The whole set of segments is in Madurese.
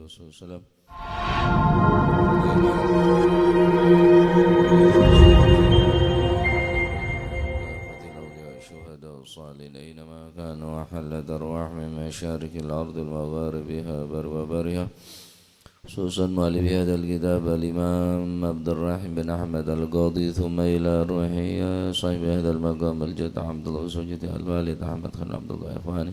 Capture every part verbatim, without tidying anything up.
وسلم. أينما كانوا وحلت أرواحهم من مشارق الأرض ومغاربها وبرها وبحرها. خصوصا مؤلف هذا الكتاب الإمام عبد الرحيم بن أحمد القاضي، ثم إلى روح صاحب هذا المقام الجد عبد الله وزوجته الوالد أحمد خان عبد الله إخواني.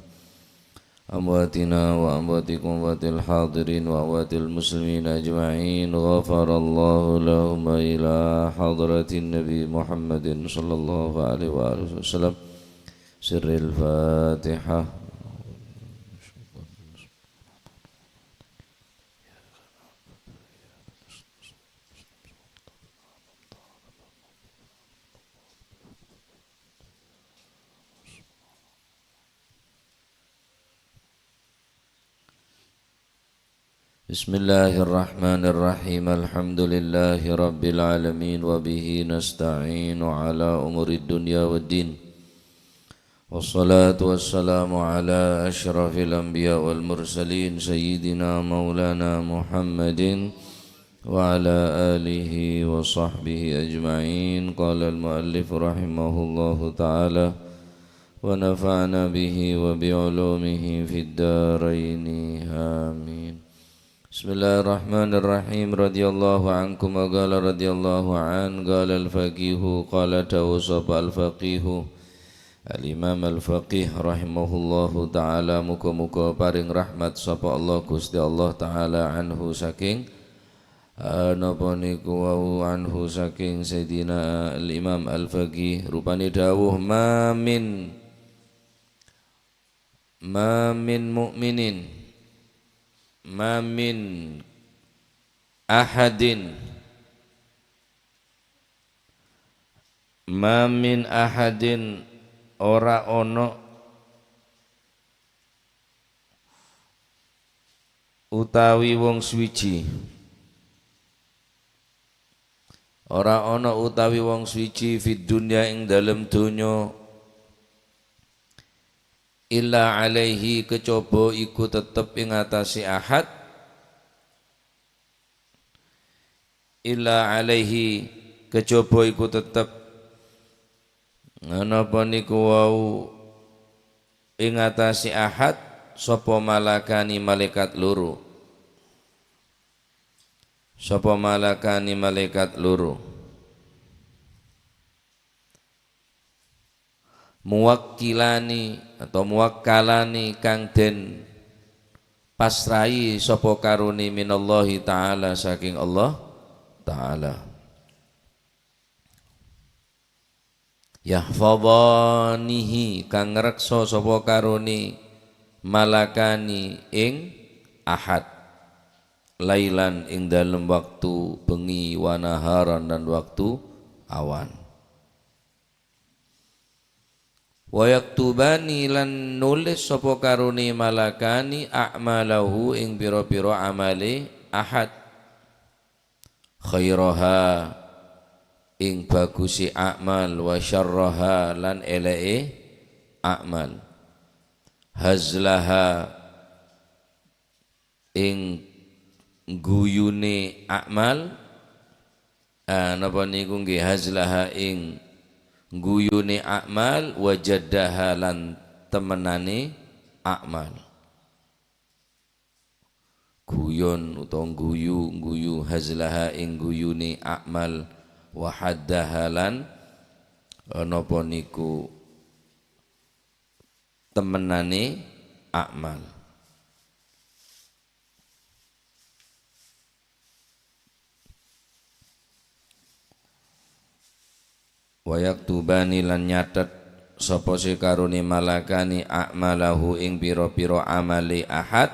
أمواتنا وأمواتكم وأموات الحاضرين وأموات المسلمين أجمعين، غفر الله لهم، إلى حضرة النبي محمد صلى الله عليه وآله وسلم. سر الفاتحة. بسم الله الرحمن الرحيم. الحمد لله رب العالمين، وبه نستعين على أمور الدنيا والدين. والصلاة والسلام على أشرف الأنبياء والمرسلين، سيدنا مولانا محمد وعلى آله وصحبه أجمعين. قال المؤلف رحمه الله تعالى، ونفعنا به وبعلومه في الدارين. آمين. بسم الله الرحمن الرحيم. رضي الله عنكم. وقال رضي الله عنه، قال الفقيه، قال dawuh sapa al-faqih, Al-Imam Al-Faqih rahimahullahu ta'ala, muga-muga paring rahmat sapa Allah, Gusti Allah Ta'ala, anhu saking, eh, napa niku wau, anhu saking Sayyidina Al-Imam Al-Faqih, rupane dawuh, "Ma min, ma min mu'minin, ma min ahadin." Ma min ahadin, ora ono utawi wong suwiji. Ora ono utawi wong suwiji fid dunya ing dalem donya, illa alaihi kejaba iku tetep ing atase ahad, illa alaihi, kejaba iku tetep, napa niku wau, ing atase ahad, sapa malakani malaikat loro. Sapa malakani malaikat loro. Muwakkilani atau muwakkalani kang den pasrahi sapa karone minallahi ta'ala, saking Allah Ta'ala. Yahfadhanihi, kang ngreksa sapa karone malakani ing ahad, lailan, ing dalem waktu bengi, wa naharan, lan waktu awan. Wa yaktubani, lan nulis sapa karone malakani a'malahu, ing pira-pira amale ahad, khairaha, ing baguse a'mal, wa syarraha, lan eleke a'mal, hazlaha, ing guyune a'mal, ah, napa niku nggih, hazlaha, ing guyune a'mal, wa jaddaha, lan temenane a'mal. Guyon utawa guyu, guyu, hazlaha, ing guyune a'mal, wa haddaha, lan, eh, napa niku, temenane a'mal. Wa yaktubani, lan nyatet sapa se karone malakani a'malahu, ing pira-pira amale ahad,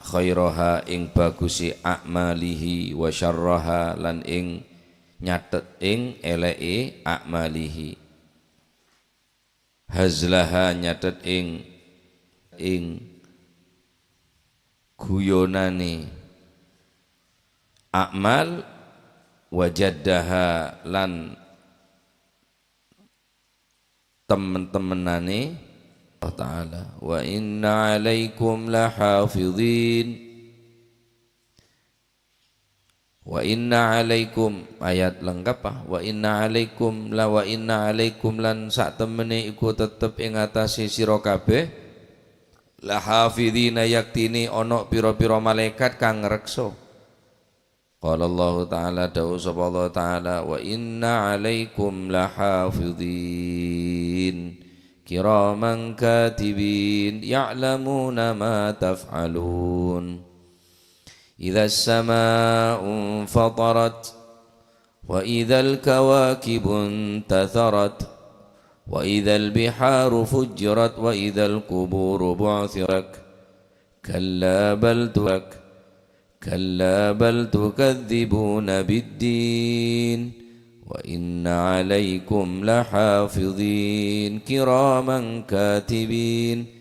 khairaha, ing baguse a'malihi, wa syarraha, lan ing nyatet ing eleke a'malihi. Hazlaha, nyatet ing, ing guyonane a'mal, wa jaddaha, lan temen-temenane Allah Ta'ala. Wa inna alaikum lahafidhin. "Wa inna 'alaikum," ayat lengkap, ah. "Wa inna 'alaikum, la wa inna 'alaikum, lan satemene iku tetep ing atase sira kabeh, lahafidhina, yaktine ana pira-pira malaikat kang ngrekso." Qala Allahu Ta'ala, dawuh sapa Allah Ta'ala, "Wa inna 'alaikum lahafidhin, kiraman katibin, ya'lamuna ma taf'alun." "Idza sama'u fatarat, wa idzal kawakibu intatharat, wa idzal biharu fujjirat, wa idzal quburu bu'thirat." Kalla bal turak-, kalla bal tukadzibuna biddin, wa inna 'alaikum lahafidhin, kiraman katibin,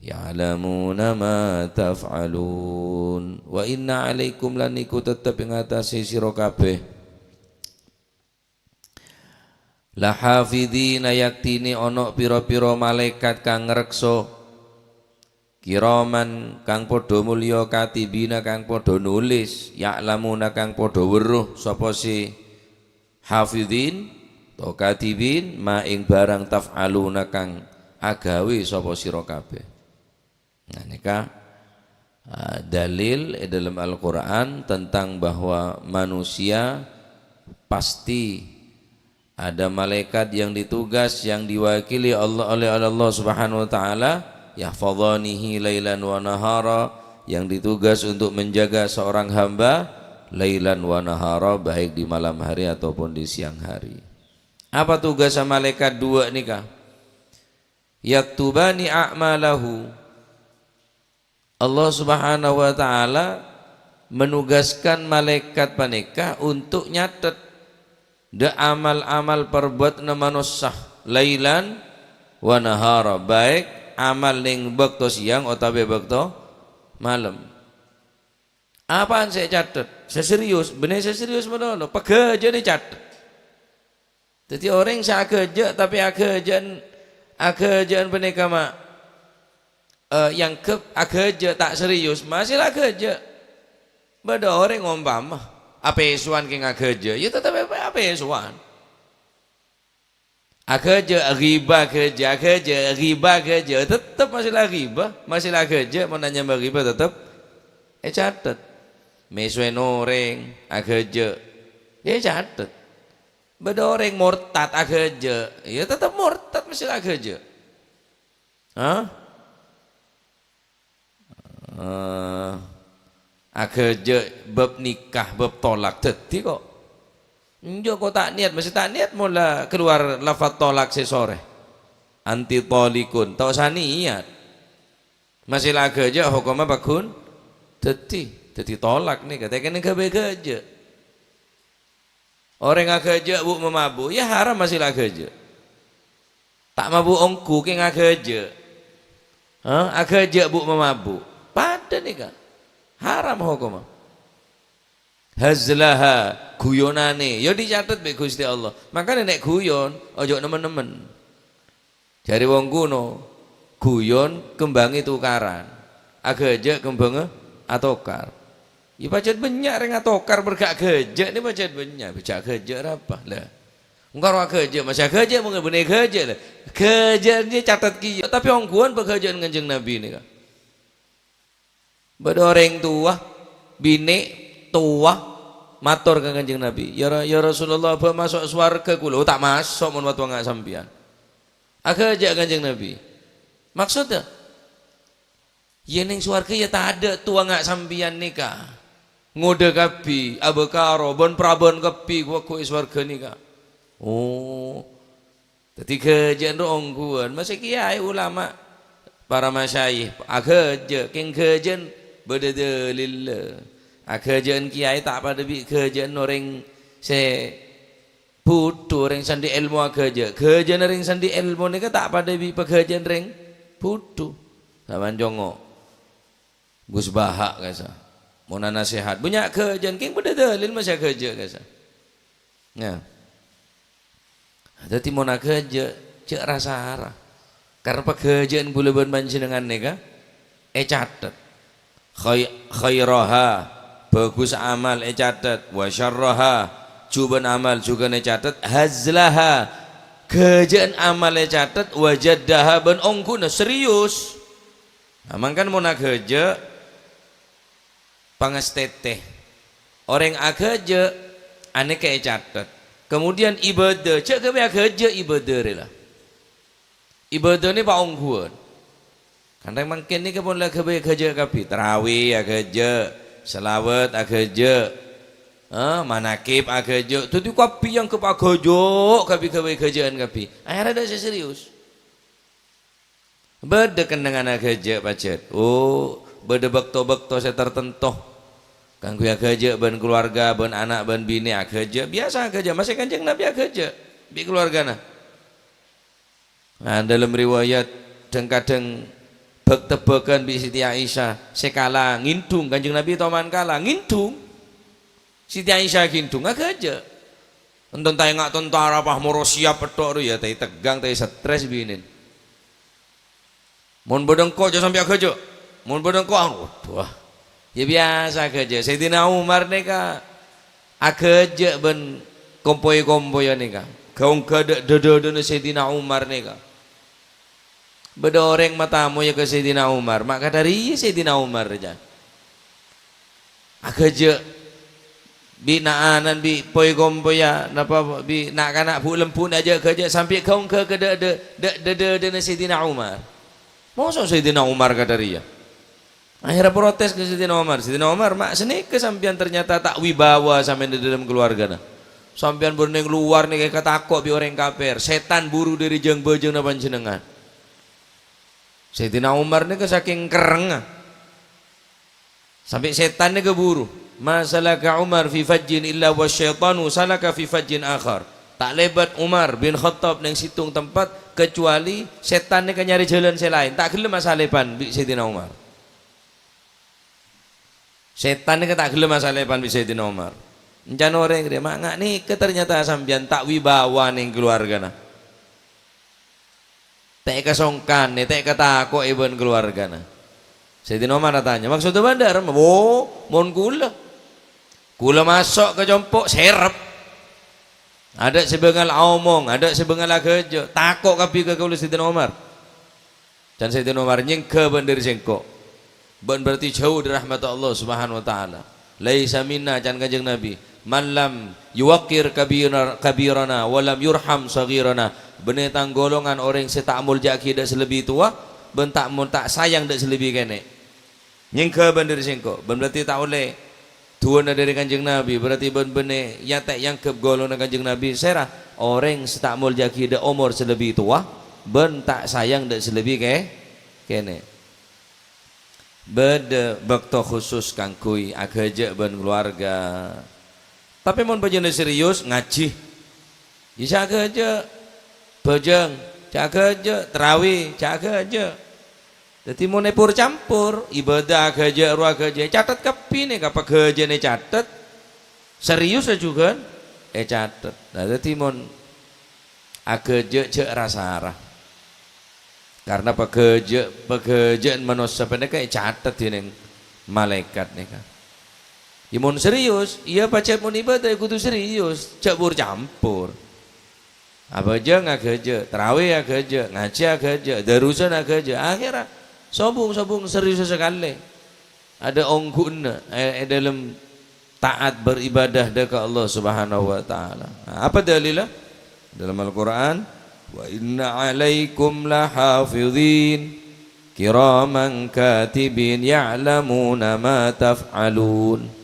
ya'lamuna ma taf'alun. Wa inna 'alaikum, lan iku tetep ing atase sira kabeh. Lahafidhina, yaktine ana pira-pira malaikat kang ngrekso. Kiraman, kang padha mulya, katibina, kang padha nulis, ya'lamuna, kang padha weruh sapa se hafidhin, to katibin, ma ing barang taf'aluna, kang agawe sapa sira kabeh. Nah, nèka, eh, dalil è dalam Al-Qur'an tentang bahwa manusia pasti ada malaikat yang ditugas, yang diwakili Allah, oleh, oleh Allah Subhanahu wa Ta'ala, "Yahfadhanihi lailan wa nahara," yang ditugas untuk menjaga seorang hamba lailan wa nahara, baik di malam hari ataupun di siang hari. Apa tugas malaikat dua nèka? "Yaktubani a'malahu." Allah Subhanahu wa Ta'ala menugaskan malaikat panèka untuk nyatet dâ' amal-amal parbuatna manossa, lailan wa nahara, baik amal neng bâkto siang otabâ bâkto malem. Apaan sè ècatet? Sè serius, bânnè sè serius malolo, paghâjâ'ân ècatet. Dhâddhi orèng sè aghâjâ', tapè aghâjâ'ân, aghâjâ'ân panèka ma', eh, èangghep aghâjâ' ta' serius, masih la aghâjâ'. Bâdâ orèng ompama apèsowan kèng aghâjâ', ya tetep apè-, apèsowan. Aghâjâ', ghibah aghâjâ', aghâjâ', ghibah aghâjâ', tetep masih la ghibah, masih la aghâjâ', mon anyama ghibah tetep ècatet. Mèsoè orèng, aghâjâ', ya ècatet. Bâdâ orèng mortad aghâjâ', ya tetep mortad mesti aghâjâ'. Hah? Eh, aghâjâ' bab nikah, bab tolak dhâddhi kok. Enjâ' kok ta' niyat, mesti ta' niyat mola keluar lafaz tolak sè sore. Anti tholikun, ta' osa niyat. Masih la aghâjâ' hokomma pagghun dhâddhi, dhâddhi tolak nèka, ta' kènè ghâbây ghâjâ'. Orèng aghâjâ' bu' mamabu', ya haram masih la aghâjâ'. Ta' mabu' ongghu kèng aghâjâ'. Hah? Aghâjâ' bu' mamabu'. Padâ nèka. Haram hokomma. Hazlaha, guyonanè, ya dicatet bi' Ghustè Allah. Mangkana nèk guyon, ojo nemmen-nemmen. Jârè wong kuno, guyon kembhangè tokaran. Aghâjâ' kembhângnga atokar. Ya, pajhât bânnya' rèng atokar merga aghâjâ' nè pajhât bânnya'. Bâjâ' aghâjâ' arapa? Lah, engko' ro aghâjâ', masih aghâjâ' mongghâ bânnè aghâjâ', lah. Ghâjâ' nè catet kèya, tapè ongghuwân paghâjâ'ân Kanjeng Nabi nèka. Bâdâ orèng towa, binè' towa, mator ka Kanjeng Nabi, "Ya Ra-, ya Rasulullah, bâ' maso' sowarghâ kaulâ." "Oh, ta' maso' mon mattowa nga' sampèyan." Aghâjâ' Kanjeng Nabi. Maksodda? Ya, neng sowarghâ ya tadâ' towa nga' sampèyan nèka. Ngodâ kabbhi, abâkaro, bân-parabân kabbhi ghu-, ghu è sowarghâ nèka. Oh. Dhâddhi ghâjâ'ân ro ongghuwân. Masè kèyaè ulama, para masyayikh, aghâjâ', kèng ghâjâ'ân bâdâ dalilla. Aghâjâ'ân kèyaè ta' padâ bi' ghâjâ'ân orèng sè bhudhu, orèng sè andi' èlmo aghâjâ'. Ghâjâ'ân orèng sè andi' èlmo nèka ta' padâ bi' paghâjâ'ân orèng bhudhu. Saman congo'. Gus Baha' kasa. Mon nasèhat, bânnya' ghâjâ'ân, kèng bâdâ dalil masè aghâjâ' kasa. Nah. Dhâddhi mon aghâjâ', jhâ' ra-sara. Karna paghâjâ'ân kaulâ bân panjhennengngan nèka ècatet. Khai-, khairaha. Bhâghus amal ècatet, wa syarraha, jhubân amal jhughân ècatet, hazlaha, ghâjâ'ân amal ècatet, wa jaddaha, bân ongghuna serius. Nah, mangkana mon aghâjâ', pangastètè. Orèng aghâjâ', anèka ècatet. Kemudian ibadah, jhâ' ghâbây aghâjâ' ibadah rè la. Ibadahna paongghuwân. Kan rèng mangkèn nèka pon la ghâbây aghâjâ' kabbhi. Tarawih aghâjâ', shalawat aghâjâ', eh, manakib aghâjâ'. Dhâddhi kabbhi èangghep aghâjâ', kabbhi ghâbây ghâjâ'ân kabbhi. Akhèrra tadâ' sè serius. Bâdâ kennengnganna aghâjâ' pajhât. Oh, bâdâ bâkto-bâkto sè tartanto. Kaangghuy aghâjâ' bân kalowarga, bân ana', bân binè aghâjâ'. Biyasa aghâjâ', masè Kanjeng Nabi aghâjâ' bi' kalowargana. Nah, dâlem riwayat, dhâng-kadhâng bâk-tebbhâkân bi' Siti Aisyah, sè kala ngèndhung, Kanjeng Nabi toman kala ngèndhung. Siti Aisyah ngèndhung, aghâjâ'. Enten ta' enga' tentara, pas moro siap pètto' ro, ya, ta' tegang, ta' stres binèn. Mon bâdâ engko', jhâ' sampè' aghâjâ'. Mon bâdâ engko', anu, waduh. Ya, biyasa aghâjâ'. Sayyidina Umar nèka aghâjâ' bân kompoy-kompoyya nèka. Ghâ-ongghâ dâ'-, dâ-, dâdâna Sayyidina Umar nèka. Bâdâ orèng matamoya ka Sayyidina Umar. Ma' kadhâriyâ Sayyidina Umar, jhâ'. Aghâjâ' bi' na'-ana'na, bi' poy-kompoyya, napa bi' na'-kana' bu'-lembu'na ajâ'-ghâjâ' sampè' ghâ-ongghâ ka dâ-, dâ-, dâ-, dâ-, dâdâna Sayyidina Umar. Mosok Sayyidina Umar kadhâriyâ. Akhèrra protes ka Sayyidina Umar. Sayyidina Umar, "Ma' sanèka sampèyan ternyata ta' wibawa sampèyan è dâlem kalowargana. Sampèyan bâdâ neng lowar nèka èkatako' bi' orèng kafir. Sètan buru dâri jâng-bâjângnga panjhennengngan." Sayyidina Umar nèka sakèng kerrengnga. Sampè' sètan nèka buru. "Ma salaka Umar fi fajjin illa wa syaitanu salaka fi fajjin akhar." Ta' lèbât Umar bin Khattab neng sèttong tempat, kecuali sètan nèka nyarè jhâlân sè laèn. Ta' ghellem asalèpan bi' Sayyidina Umar. Sètan nèka ta' ghellem asalèpan bi' Sayyidina Umar. Èncana orèng rè, "Ma' nga' nèka ternyata sampèyan ta' wibawa neng kalowargana." Ta' èkasongkanè, ta' èkatako'è bân kalowargana. Sayyidina Umar atanya, "Maksodda bâ'na dâ'remma?" "Wo, mon kaulâ. Kaulâ maso' ka compo' sèrep. Adâ' sè bângal aomong, adâ' sè bângal aghâjâ'. Tako' kabbhi ka kaulâ," Sayyidina Umar. Can Sayyidina Umar, "Nyèngghâ bân dâri sèngko'. Bân berarti jhâu dâri rahmatta Allah Subhanahu wa Ta'ala. Laisa minna," can Kanjeng Nabi, "man lam yuwaqqir kabira-, kabirana wa lam yurham shaghirana." Bânnè tang golongan orèng sè ta' amolja'aghi dâ' sè lebbi towa, bân ta' amol-, ta' sayang dâ' sè lebbi kènè'. Nyèngghâ bân dâri sèngko', bân berarti ta' ollè du'âna dâri Kanjeng Nabi, berarti bân bânnè ya ta' èangghep golonganna Kanjeng Nabi, sèra orèng sè ta' amolja'aghi dâ' omor sè lebbi towa, bân ta' sayang dâ' sè lebbi kè-, kènè'. Bâdâ bâkto khusus kaangghuy aghâjâ' bân kalowarga. Tapè mon bâjâna serius, ngajhi. Jhâ' aghâjâ', bhâjâng, jhâ' aghâjâ', tarawih, jhâ' aghâjâ'. Dhâddhi mon èpor-campor, ibadah aghâjâ', rowa aghâjâ', catet kabbhi nèka paghâjâ'na ècatet, serius jhughân ècatet. Nah, dhâddhi mon aghâjâ' jhâ' ra-sara. Karna paghâjâ', paghâjâ'ân manossa panèka ècatet dhinèng malaèkat nèka. Yâ, mon serius, iyâ pajhât mon ibadah yâ kodhu serius, jhâ' pur-campor. Abhâjâng aghâjâ', tarawih aghâjâ', ngajhi aghâjâ', darusan aghâjâ', akhèrra sobung-sobung serius sakalè. Adâ' ongghuwânna è, è dâlem taat beribadah dâ' ka Allah Subhanahu wa Ta'ala. Nah, apa dalilla? Dalam Al-Qur'an, "Wa inna 'alaikum lahafidhin, kiraman katibin, ya'lamuna ma taf'alun."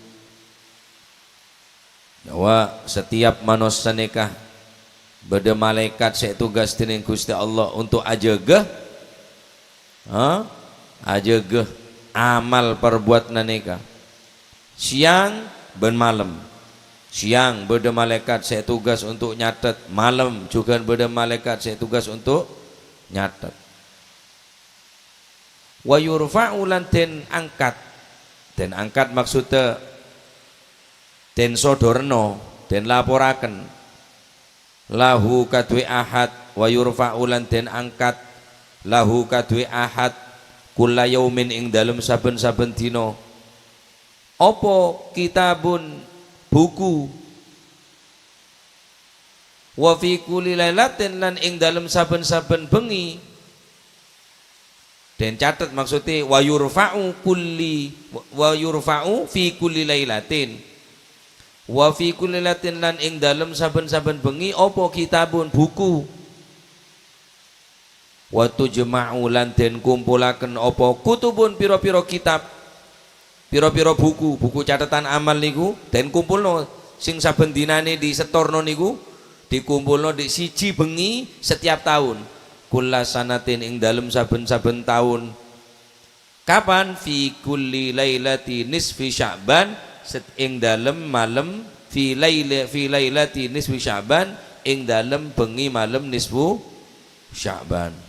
Bahwa setiap manossa nèka bâdâ malaèkat sè ètugas dhinèng Ghustè Allah untuk ajâgâ, ha? Ajâgâ amal parbuatna nèka. Sèyang bân malem. Sèyang bâdâ malaèkat sè ètugas untuk nyatet, malem jhughân bâdâ malaèkat sè ètugas untuk nyatet. "Wa yurfa'u," lan den angkat. Den angkat maksudda den sodorno, den laporaken. "Lahu," kaduwe Ahad, "wa yurfa'u," lan den angkat, "lahu," kaduwe Ahad, "kulla yaumin," ing dalem saben-saben dina. Apa kitabun, buku. Wa fi kulli lailatin, lan ing dalem saben-saben bengi. Den catet, maksudnya, wa yurfa'u kulli, wa yurfa'u fi kulli lailatin. Wa fi kulli lailatin, lan ing dalem saben-saben bengi, apa kitabun, buku. Wa tujma'u, lan den kumpulaken apa kutubun, pira-pira kitab, pira-pira buku, buku catetan amal niku den kumpulno, sing saben dinane disetorno niku dikumpulno di' siji bengi setiap taun. Kulla sanatin, ing dalem saben-saben taun. Kapan? Fi kulli lailati nisfi Sya'ban, set-, ing dalem malem, fi laila-, fi lailati nisfi Sya'ban, ing dalem bengi malem nisfu Sya'ban.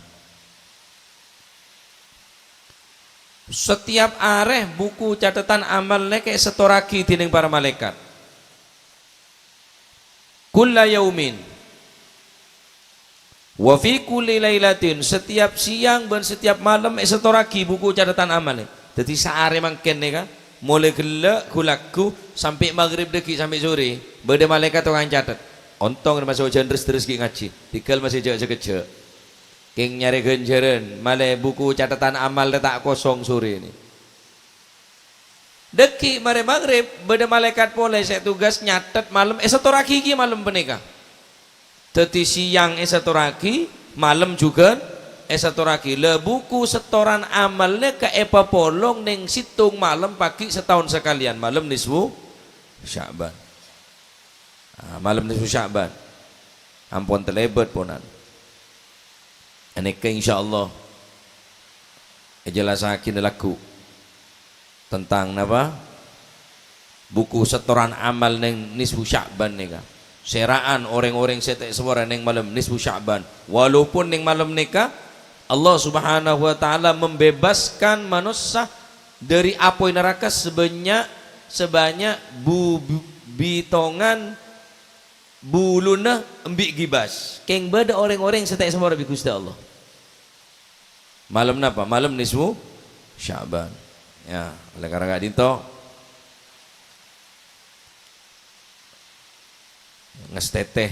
Setiap are buku catetan amal nèka èsetorragi dening para malaikat. Kulla yaumin. Wa fi kulli lailatin, setiap siang ban setiap malem èsetorragi buku catetan amale. Daddi saare mangken nèka, molaè ghellâ' ghu-lagghu sampè' maghrib dâggi' sampè' sore, bâdâ malaèkat tokang catet. Ontong maso' jhân res-terres ghi' ngajhi, tinggal masè jhâ'-, jhâ'-kejjhâ'. Kèng nyarè ghânjhârân, malè buku catetan amal rè ta' kosong sorè nè. Dâggi' marè maghrib, bâdâ malaèkat polè sè tugas nyatet malem, èsetorragi ghi malem panèka. Daddi, siang èsetorragi, malem jhughân èsetorragi. La, buku setoran amal nèka èpapolong neng sèttong malem paghi' sataon sakalèyan, malem nisfu Sya'ban. Ah, malem nisfu Sya'ban. Ampon talèbât ponan. Anèka insyaallah èjellassaghi lagghu' tentang napa? Buku setoran amal neng nisfu Sya'ban nèka. Sèra'an orèng-orèng sè ta' èsaporra neng malem nisfu Sya'ban. Walaupun neng malem nèka Allah Subhanahu wa Ta'ala membebaskan manossa dâri apoy naraka sabannya', sabannya' bu-, bu-, bitongan buluna embi' ghibas. Kèng bâdâ orèng-orèng sè ta' èsaporra bi' Ghustè Allah. Malem napa? Malem nisfu Sya'ban. Ya, oleh karena ka'dinto, ngastètè,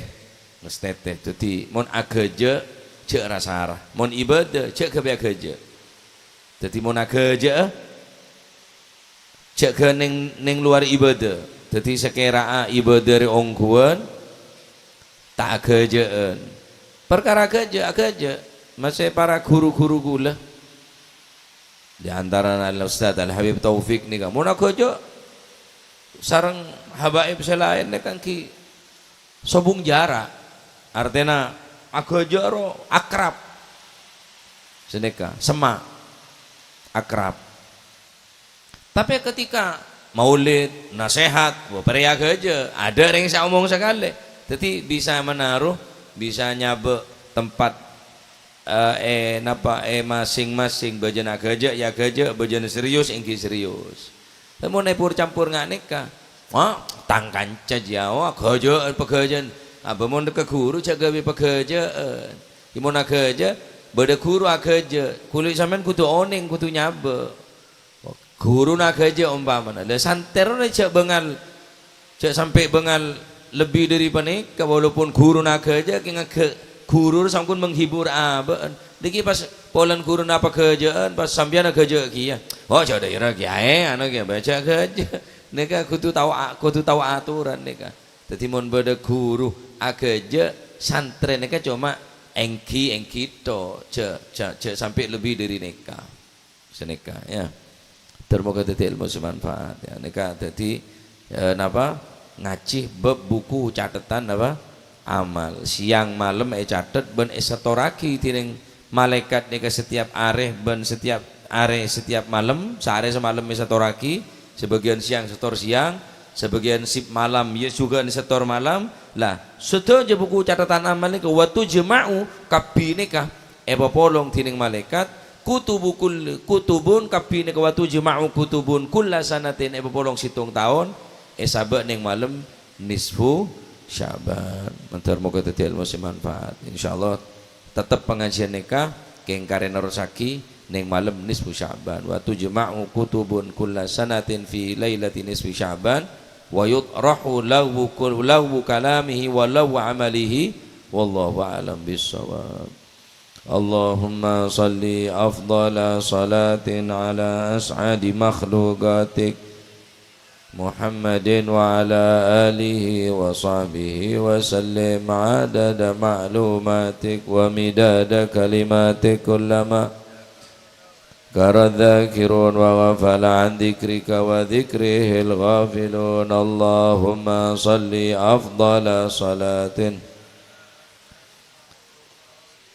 ngastètè. Daddi, mon aghâjâ', jhâ' ra-sara. Mon ibâdâ, jhâ' ghâbây aghâjâ'. Daddi, mon aghâjâ'â, jhâ' ghân neng, neng lowar ibâdâ. Daddi, sakèra'a ibâdâ rè ongghuwân, ta' aghâjâ'ân. Parkara aghâjâ', aghâjâ'. Masè para ghuru-ghuru kaulâ. Di antarana Al-Ustadz Al-Habib Taufik nèka. Mon aghâjâ' sareng habaib sè laèn nèka èngghi sobung jara'. Artèna aghâjâ' ro akrab. Sanèka, semma'. Akrab. Tapè ketika maulid, nasèhat, wah, parèya aghâjâ', adâ' rèng sè omong sakalè. Daddi bisa manaru, bisa nyabâ' tempat, eh, è, napa, è masing-masing, bâjâna aghâjâ', ya aghâjâ', bâjâna serius, èngghi serius. Mon è pur-campur nga' nèka, wah, tang kanca jiyâ, wah, aghâjâ'ân, paghâjâ'ân. Abâ mon ka ghuru, jhâ' ghâbây paghâjâ'ân. Mon aghâjâ', bâdâ ghuru aghâjâ', kulâ sampèyan kodhu onèng, kodhu nyabâ'. Ghuruna aghâjâ' ompamana. La, santrèna jhâ' bângal, jhâ' sampè' bângal lebbi dâri panèka, walaupun ghuruna aghâjâ', kèng aghâ-, ghuru sampun menghibur abâ'na. Nèka pas polana ghuruna apaghâjâ'ân, pas sampèyan aghâjâ' kèya. Oh, jhâ' dâ'iyâ ra kèyaè, anu kèya, bâjâ aghâjâ'. Nèka kodhu tao a-, kodhu tao atoran nèka. Daddi, mon bâdâ ghuru aghâjâ', santrè nèka coma èngghi-èngghi tho, jhâ', jhâ', jhâ' sampè' lebbi dâri nèka. Sanèka, ya. Ter moga daddi èlmo sè manfaat, ya. Nèka daddi, eh, napa? Ngajhi bab buku catetan, napa? Amal. Siang malem ècatet bân èsetorraghi dèning malaèkat nèka setiap arè bân setiap arè, setiap malem, saarè samalem èsetorraghi, sabâgiyân siang setor siang, sabâgiyân sip malam, ya, jhughân setor malam. Lah, sadhâjâ buku catetan amal nèka, wa tujma'u, kabbhi nèka èpapolong dèning malaèkat, kutubu kull-, kutubun, kabbhi nèka wa tujma'u kutubun kulla sanatin, èpapolong sèttong taon, èsabâ' neng malem nisfu Sya'ban. Mandhâr moga daddi èlmo sè manfaat. Insyaallah, tetep pangajiân nèka kèng karè nerrossaghi neng malem nisfu Sya'ban. Wa tujma'u kutubun kulla sanatin fi lailati nisfi Sya'ban, wa yutrahu lagwu kul-, lagwu kalamihi wa lagwu amalihi. Wallahu a'lam bissawab. Allahumma shalli afdhala shalatin ala as'adi makhluqatik Muhammadin wa ala alihi wa sahbihi wa sallim adada ma'lumatik wa midada kalimatik kullama dzakara dzakirun wa ghafala an dzikrika wa dzikrihil ghafilun. Allahumma shalli afdhala shalatin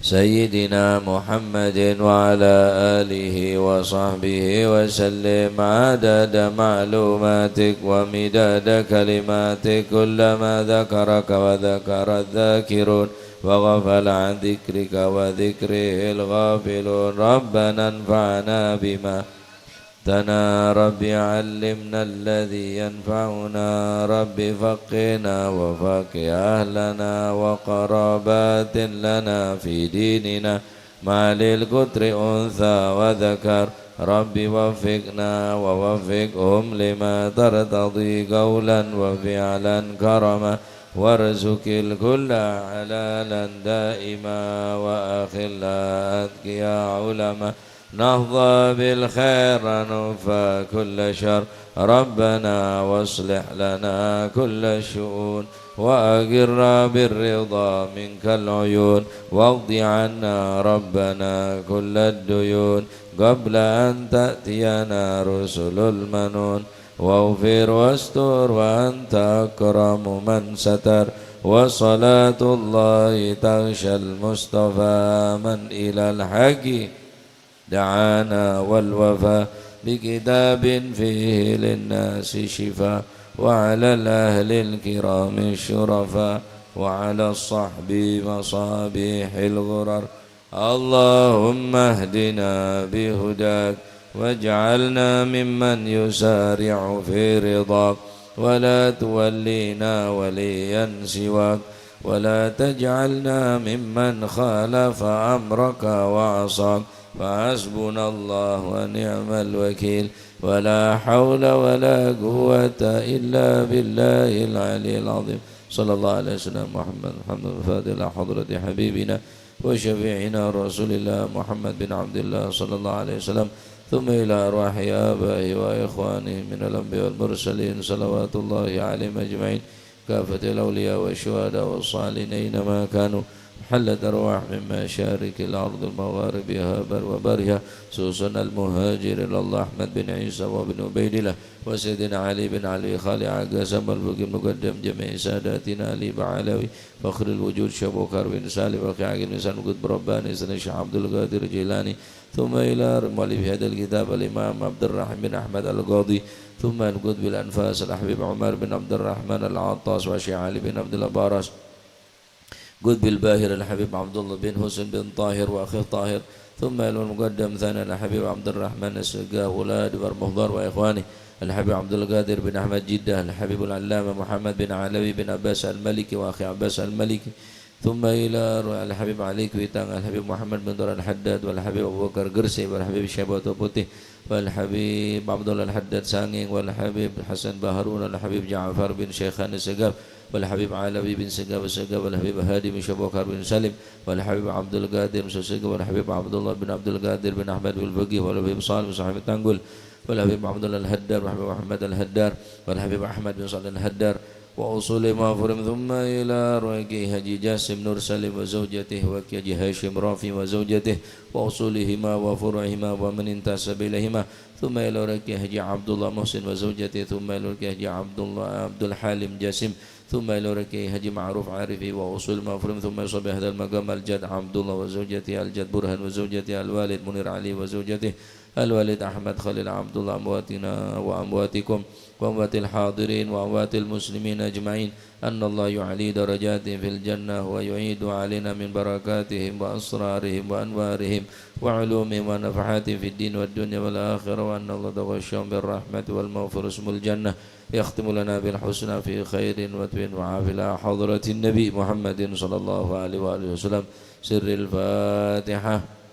Sayyidina Muhammadin wa ala alihi wa sahbihi wa sallim adada ma'lumatik wa midada kalimatik kullama dzakaraka wa dzakara dzakirun wa ghafala an dzikrika wa dzikrihil ghafilun. Rabbana anfa'na bima علمتنا رب علمنا الذي ينفعنا رب فقهنا وفقه أهلنا وقرابات لنا في ديننا مع أهل القطر أنثى وذكر رب وفقنا ووفقهم لما ترتضي قولا وفعلا كرما وارزق الكل حلالا دائما وأخلاء أتقياء علما نحظى بالخير نكفى كل شر ربنا واصلح لنا كل الشؤون وأقر بالرضا منك العيون واقض عنا ربنا كل الديون قبل أن تأتينا رسل المنون واغفر واستر وأنت أكرم من ستر وصلاة الله تغشى المصطفى من إلى الحق دعانا والوفا بكتاب فيه للناس شفاء وعلى الأهل الكرام الشرفاء وعلى الصحب مصابيح الغرر. اللهم اهدنا بهداك واجعلنا ممن يسارع في رضاك ولا تولينا وليا سواك ولا تجعلنا ممن خالف أمرك وعصاك فحسبنا الله ونعم الوكيل ولا حول ولا قوة إلا بالله العلي العظيم. صلى الله على سيدنا محمد الحمد الفاتح إلى حضرة حبيبنا وشفيعنا رسول الله محمد بن عبد الله صلى الله عليه وسلم ثم إلى أرواح آبائه وإخوانه من الأنبياء والمرسلين صلوات الله عليهم أجمعين كافة الأولياء والشهداء والصالحين أينما كانوا حلت أرواح من مشارق الأرض ومغاربها بر وبرها خصوصا المهاجر إلى الله أحمد بن عيسى وابن عبيد الله وسيدنا علي بن علوي خالع قاسم الفقيه المقدم جميع ساداتنا علي بعلوي فخر الوجود شيخ بكر بن سالم الخياعي الميزان القطب الرباني سيدنا الشيخ عبد القادر الجيلاني ثم إلى مؤلف هذا الكتاب الإمام عبد الرحيم بن أحمد القاضي ثم القطب الأنفاس الحبيب عمر بن عبد الرحمن العطاس والشيخ علي بن عبد الله باراس قطب الباهر الحبيب عبد الله بن حسين بن طاهر وأخيه طاهر ثم إلى المقدم ثاني الحبيب عبد الرحمن السقاف ولاده والمحضر وإخوانه الحبيب عبد القادر بن أحمد جدة الحبيب العلامة محمد بن علوي بن عباس المالكي وأخيه عباس المالكي ثم إلى روح الحبيب علي كويتانغ الحبيب محمد بن طارق الحداد والحبيب أبو بكر قرسي والحبيب شيبة بطوبطي والحبيب عبد الله الحداد سانغينغ والحبيب حسن بحرون والحبيب جعفر بن شيخان السقاف والحبيب علوي بن سقاف السقاف والحبيب هادي بن شيخ بكر بن سالم والحبيب عبد القادر بن سقاف والحبيب عبد الله بن عبد القادر بن أحمد الفقيه والحبيب صالح بن صاحب التنقل والحبيب عبد الله الهدار والحبيب أحمد الهدار والحبيب أحمد بن صالح الهدار وأصولهم وفروعهم ثم إلى روح حاج جاسم نور سليم وزوجته وحاج هاشم رافي وزوجته وأصولهما وفروعهما ومن انتسب إليهما ثم إلى روح حاج عبد الله محسن وزوجته ثم إلى روح حاج عبد الله عبد الحليم جاسم ثم إلى روح حاج معروف عارفي وأصولهم وفروعهم ثم إلى صاحب هذا المقام الجد عبد الله وزوجته الجد برهان وزوجته الوالد منير علي وزوجته الوالد أحمد خليل عبد الله أمواتنا وأمواتكم وأموات الحاضرين وأموات المسلمين أجمعين أن الله يعلي درجاتهم في الجنة ويعيد علينا من بركاتهم وأسرارهم وأنوارهم وعلومهم ونفحاتهم في الدين والدنيا والآخرة وأن الله يتغشاهم بالرحمة والمغفرة ويسكنهم الجنة يختم لنا بالحسنى في خير وطيب وعافية إلى حضرة النبي محمد صلى الله عليه وآله وسلم سر الفاتحة.